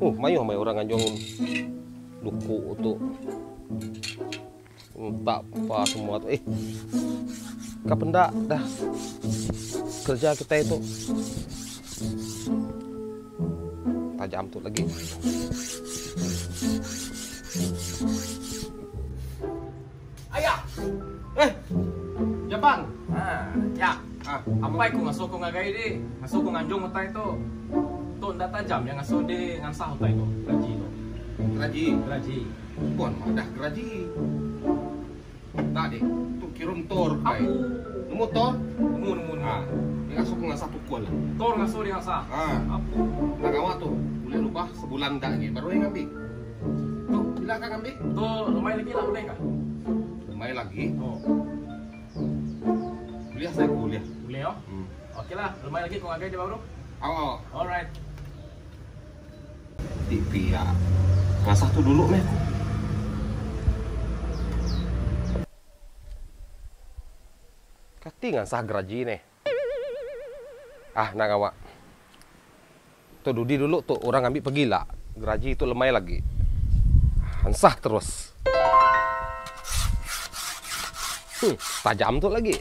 Oh, mayuh mai orang nganjung duku tu. Tak apa semua tu. Eh. Ka penda dah kerja kita itu. Tajam tu lagi. Ayah. Eh. Jabang. Ha, ya. Ah, Apai ku ngasuh ku ngagai di, ngasuh ku nganjung utai tu. Tu enda tajam iya ngasuh di ngansah utai tu, geraji tu. Geraji. Geraji. Pun madah geraji. Tak deh. Tu kirum tor kai. Apu. Nemu tor? Nemu nemu nemu. Ha. Dia ngasuh ku ngasah tukul. Tor ngasuh di ngasah. Ha. Apu. Enda ngawa tu. Ulih lubah sebulan enda agi baru iya ngambi. Tu bila ka ngambi? Tu lemai lagi lah ulih ka? Lemai lagi. Oh. Ulih sai ku ulih. Ulih oh. Hmm. Okey lah, lemai lagi ku ngagai dia baru. Au au. Alright. Ti pia. Ngasah tu dulu meh aku. Kati ngasah geraji neh. Ah enda ngawa. Tu dudi dulu tu orang ngambi pegila geraji tu lemai lagi. Ansah terus. Hmm, tajam tu lagi.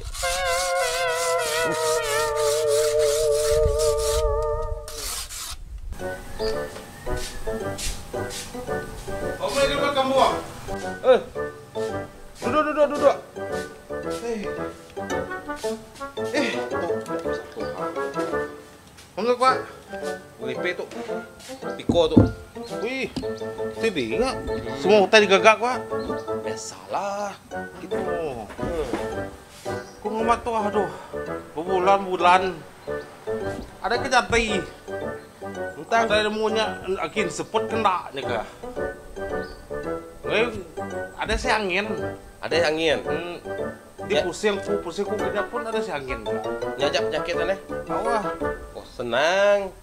Omai dia makan buah. Eh. Duduk duduk duduk. Eh. Eh, tu. Mangga kuat. Ngelipit tu. Piko tu. Wih, steady enggak? Semua utai digagak kuat. Biasalah. Gitu. Ku ngomat tu aduh. Berbulan-bulan. Ada ke jati. Entang. Ada nemu nya agin seput kena nya ke. Eh, ada si angin. Ada angin. Hmm. Di pusing ku, pusing ku kena pun ada si angin ke. Nya aja penyakit ane. Awah. Oh, senang.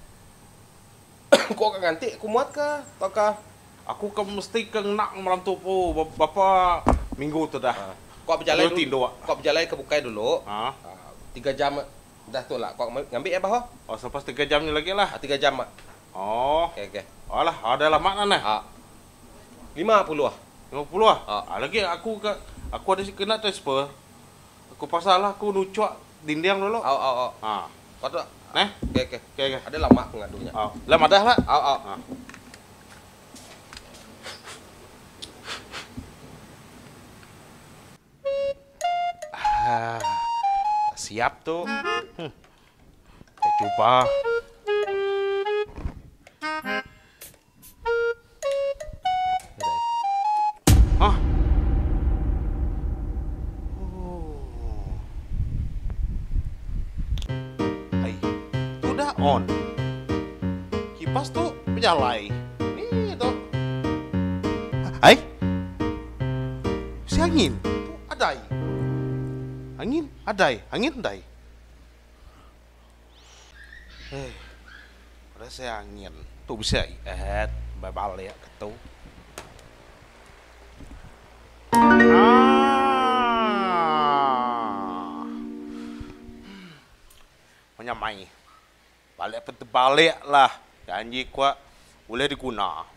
Kau ka nganti ku muat ka tauka Aku ke mesti ke ngena malam tu pu berapa minggu tu dah. Ha. Kau bejalai Dulu tinduk. Kau bejalai ke bukai dulu. Ha. 3 jam dah tu lah. Kau ngambi ya bah. Oh, selepas 3 jam ni lagi lah. Ha, 3 jam mak. Oh. Okey okey. Alah, ada lama nah. Ha. 50 ah. 50 ah. Ha. Ha, lagi aku ke aku ada kena transfer. Aku pasal lah aku nucuk dinding dulu. Au au au. Ha. Kau tu. Neh. Okey okey. Okey okey. Ada lama aku ngadunya. Oh, lama dah lah. Au au. Ha. Ah, siap tu. Kita cuba. Hah? Oh. Ai, tu dah on. Kipas tu berjalai. Ni tu. Ai. Si angin tu adai. Angin adai, angin adai. Eh. Ada saya angin. Tu bisa eh balik ke tu. Ah. Menyamai. Balik pun terbalik lah. Janji kuat boleh diguna.